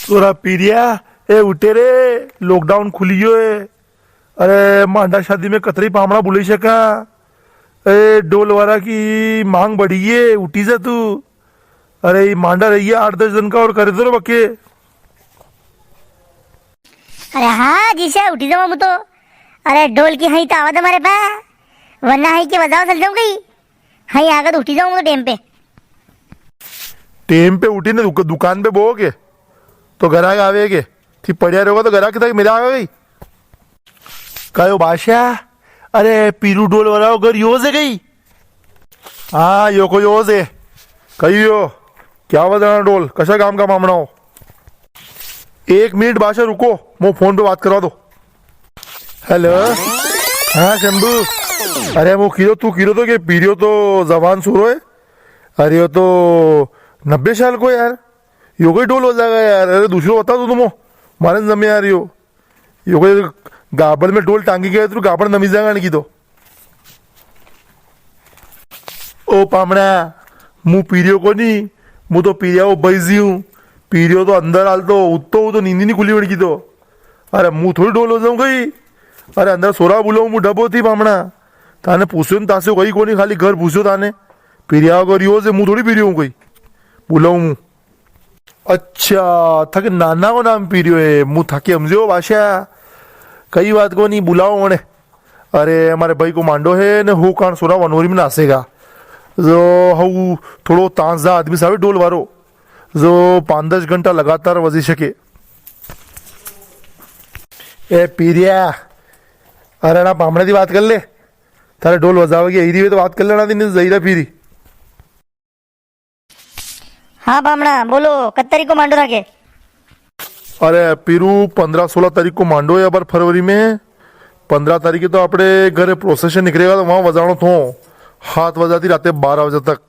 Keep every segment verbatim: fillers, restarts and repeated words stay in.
तोरा पीरिया, ए उठे रे, lockdown खुली गयो है। अरे, मांडा शादी में कतरी पामणा बुलाई सका। ए, ढोल वाला की मांग बढ़ी है, उठी जा तू। अरे, ई मांडा रही है आठ दस दिन का और करे तो रे बके। अरे हाँ जीसा, उठी जावा मु तो। अरे, ढोल की हई तो आवा दे मारे पा, वरना हई के बजावा चल जाऊं कई। हई आगे तो उठी जाऊं मु तो टेम पे। टेम पे उठी ने दुक-, दुकान पे बो के, तो ग्राहक आवे के। थी पड़िया रहोगा तो ग्राहक तक मेरा आवे कई। कायो बादशाह, अरे पीरू ढोल वाला घर यो से गई। हाँ, यो को यो से। कहियो, क्या बजाना ढोल, कशा काम का मामला हो? एक मिनट बादशाह रुको, मो फोन पे बात करवा दो। हेलो, हाँ शंभू, अरे मो किरो, तू किरो तो के पीरियो तो जवान सुरो है। अरे यो तो नब्बे साल को यार, यो कोई ढोल हो जाएगा यार। अरे दूसरो बता दो तुम, मारे न जमे यार यो। यो कोई गाबड़ में ढोल टांगी गया तो गाबड़ नमी जाएगा की तो। ओ पामणा, मु पीरियो कोनी, मु तो पीरिया वो बैजी हूँ। पीरियो तो अंदर हाल तो उत्तो, वो तो नींदी नी खुली वणकी तो। अरे मु थोड़ी ढोल हो जाऊं कई। अरे अंदर सोरा बुलाऊं मु डबो थी पामणा। ताने पूछ्यो न तासे कई कोनी, खाली घर पूछ्यो ताने। पीरिया को रियो से मु थोड़ी पीरियो हूँ कई। बुलाऊं मु। अच्छा, थाके नाना को नाम पीरियो है, मु थाके समझो बादशाह। कई बात कोनी, बुलाओ वणे। अरे, हमारे भाई को मांडो है ने, हु कान सोरा वनोरी में नासेगा। जो हऊ थोड़ो ताजा आदमी सावे ढोल वारो, जो पाँच दस घंटा लगातार वजी सके। ए पीरिया, अरे ना पामणा दी बात कर ले, थारे ढोल वजावे की आई री वे तो बात कर लेना दी, नहीं तो जईरा पीरी। हाँ पामणा, बोलो, कत तारीख को मांडो थाके? अरे पीरू, पन्द्रह सोलह तारीख को मांडो है अबार फरवरी में। पन्द्रह तारीख के तो आपणे घरे प्रोसेशन निकलेगा, तो वहां वजाणो थो, हात वजा थी राते बारह बजे तक।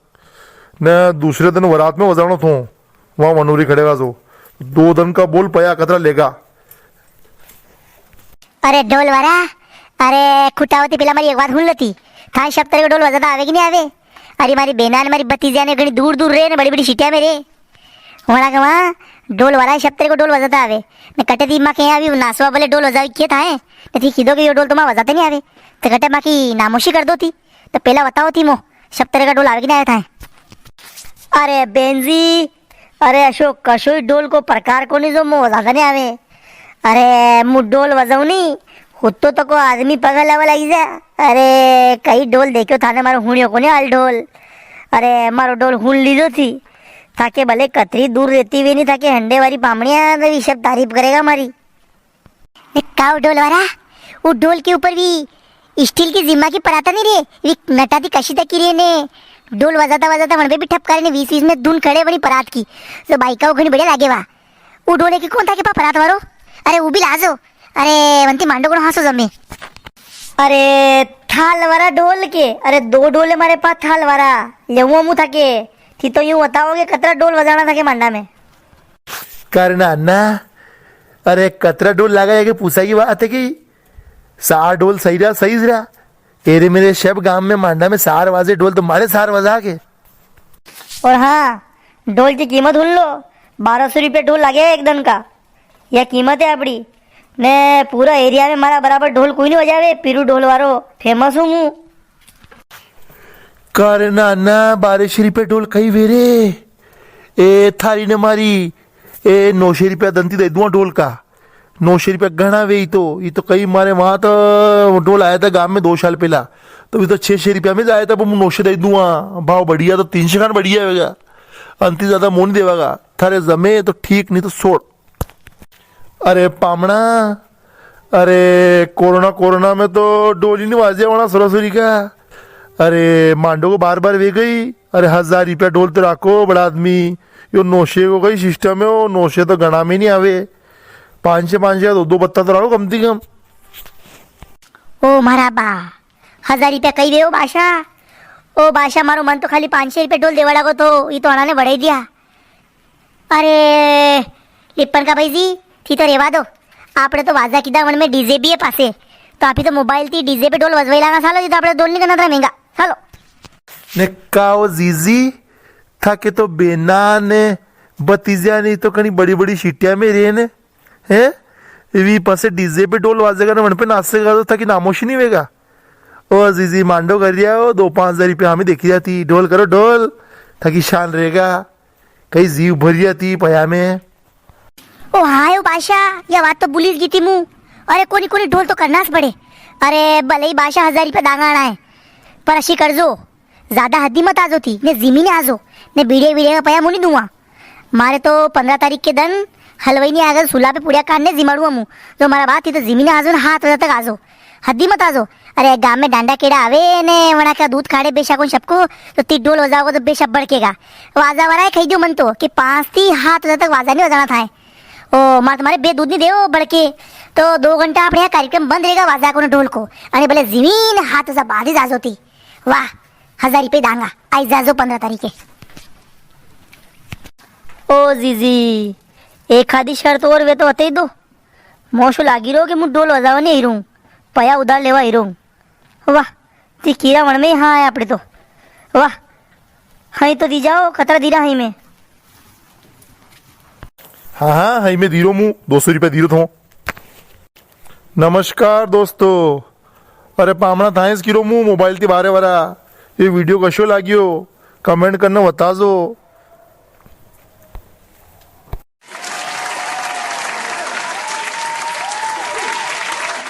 ने दूसरे दिन वरात में वजाणो थो, वहां वनूरी खड़ेगा जो। दो दिन का बोल पया कतरा लेगा। अरे ढोल वारा, अरे खुटावती पेला मारी एक बात हुन लेती। थाए शब तरे को ढोल वजाता आवे कि नी आवे? अरे मारी बेना ने मारी भतीजा ने घणी दूर दूर रे ने बड़ी बड़ी सिटिया में रे। वणा के वहां ढोल वारा शब तरे को ढोल वजाता आवे। ने कटे दी मां के अभी नासवा भले ढोल वजावे के थाए। ने थी किदो के यो ढोल तो मां वजाते नी आवे। तो कटे मां की नामोशी कर दो थी। तो पेला बताओ थी मो, शब तरे का ढोल आवे कि नी आवे थाए? अरे बेन जी, अरे अशोक, कशो ही ढोल को प्रकार कोनी जो मो वजाता नी आवे। अरे मु ढोल वजाऊ नी, हुतो तो को आदमी पग हलावा लागी जा। अरे कई ढोल देख्यो थाने, मारो हुणियो कोनी हाल ढोल। अरे मारो ढोल हुन लीजो थी। थाके भले कतरी दूर रेती वे नी, थाके हंडे वारी पामणिया तो वी शब तारीफ करेगा मारी। ने काव ढोल वारा, वो ढोल के ऊपर भी स्टील की जिम्मा की परात नी रे, वी नटा थी कशी तकी रे ने। ढोल वजाता वजाता वण पे भी ठपकारे ने वीस वीस में धुन खड़े वणी परात की। जो बाइका वो घणी बढ़िया लागे वा। वो ढोल है कि कौन थाके पा परात वारो? अरे वो भी लाजो। अरे वंती मांडो गुण हासो जमे। अरे थाल वारा ढोल के, अरे दो ढोल है मारे पा थाल वारा। लेऊं मु थाके। थी तो यूं बताओ के कतरा ढोल वजाणा थाके मांडा में। करना ना। अरे कतरा ढोल लागा है के पूछा की बात है कि सार ढोल सही रहा, सही रहा। एरे मेरे शब गांव में मांडा में सार वाजे ढोल तो मारे सार वजा के। और हाँ, ढोल की कीमत हुन लो, बारह सौ रुपया ढोल लागे एक दन का। या कीमत है आपड़ी। ने पूरा एरिया में मारा बराबर ढोल कोई नी वजावे, पीरू ढोल वारो फेमस हूँ मु। का रे नाना, बारह सौ रुपया ढोल कई वे रे? ए थारी ने मारी, ए नौ सौ रुपया दंती दे दूंगा ढोल का। नौ सौ रुपया घणा वे ही तो, ये तो कई मारे वहां तो ढोल आया था गांव में दो साल पहला, तो भी तो छह सौ रुपया में जाया था, पर मु नौ सौ दे दूंगा, भाव बढ़िया तो तीन सौ खान बढ़िया होगा, अंती ज्यादा मोन देवागा, थारे जमे तो ठीक, नी तो छोड़। अरे पामणा, अरे कोरोना, कोरोना में तो ढोल ही नी वाजे वणा सरस्वती का। अरे मांडो को बार बार वे गई। अरे हजार रुपया ढोल तो राखो बड़ा आदमी, यो नौ सौ को कई सिस्टम है, वो नौ सौ तो घणा में नी आवे। पाँच सौ, पाँच सौ दो दो बत्ता तो राखो कम से कम। ओ मारा बा, हजार रुपया कई वे ओ बादशाह। ओ बादशाह, मारो मन तो खाली पाँच सौ रुपया ढोल देवाड़ा को तो, ये तो अणा ने बढ़ाई दिया। अरे लिपन का भाई जी, थी तो रेवा दो। आपने तो वाजा कीधा, वण में डीजे भी है पासे, तो आप ही तो मोबाइल थी डीजे पे ढोल वजवाई लागा। सालो जी, तो आपने ढोल नी करना था महंगा। सालो। ने काओ जीजी, थाके तो बेना ने भतीजा नी तो कणी बड़ी बड़ी सीटियां में रे ने, हैं? वी पासे डीजे पे ढोल वाजेगा ने वण पे नाचेगा तो थाकी नामोशी नी वेगा। ओ जीजी मांडो कर रिया हो, दो पाँच हजार रुपया हमें देखी जाती, ढोल करो ढोल, थाकी शान रेगा। कई जीव भर रिया थी पया में। ओ हाय ओ बादशाह, या बात तो भूली ज गई थी मु। अरे कोनी कोनी, ढोल तो करना स पड़े। अरे भले ही बादशाह हजार रुपया दांगा आणा है, पर अशी करजो, ज्यादा हद्दी मत आजो थी, ने जिमी ने आजो, ने बीड़े बीड़े का पया मु नी दूंगा। मारे तो पन्द्रह तारीख के दन हलवाई नी आगा, सुला पे पुड़िया काट ने जिमाड़ू हमू। जो मारा बात थी तो जिमी ने आजो ने हात बजे तक आजो, हद्दी मत आजो। अरे गाम में डांडा केड़ा आवे ने वणा का दूध खाड़े बेशा को सबको, तो ती ढोल बजाओगा तो बेशा भड़केगा। वाजा वाला है कही दियो मन तो कि पाँच थी हात बजे तक वाजा नी बजाना था। ओ मार तुम्हारे बे दूध नी देवो भड़के, तो दो घंटा अपने यहाँ कार्यक्रम बंद रहेगा वाजा को ने ढोल को। अरे भले जिमी ने हात बजा बाद ही जाजो थी। वाह, हजार रुपये दांगा, आई जाजो पन्द्रह तारीखे। ओ जीजी, एक आधी शर्त और वे तो हते ही दो। मोशो लागी रो कि मु ढोल बजावा नी आई रूं, पया उधार लेवा आई रूं। वाह, ती कीरा वण में ही हाँ है आपड़े तो। वाह, हई तो दी जाओ, खतरा दीरा हई में। हाँ, हाँ, हई में दीरो मु, दो सौ रुपया दीरो थो। नमस्कार दोस्तों, अरे पामणा थाएस किरो मु मोबाइल ती बारे वाला, ये वीडियो कशो लाग्यो, comment करने बताजो।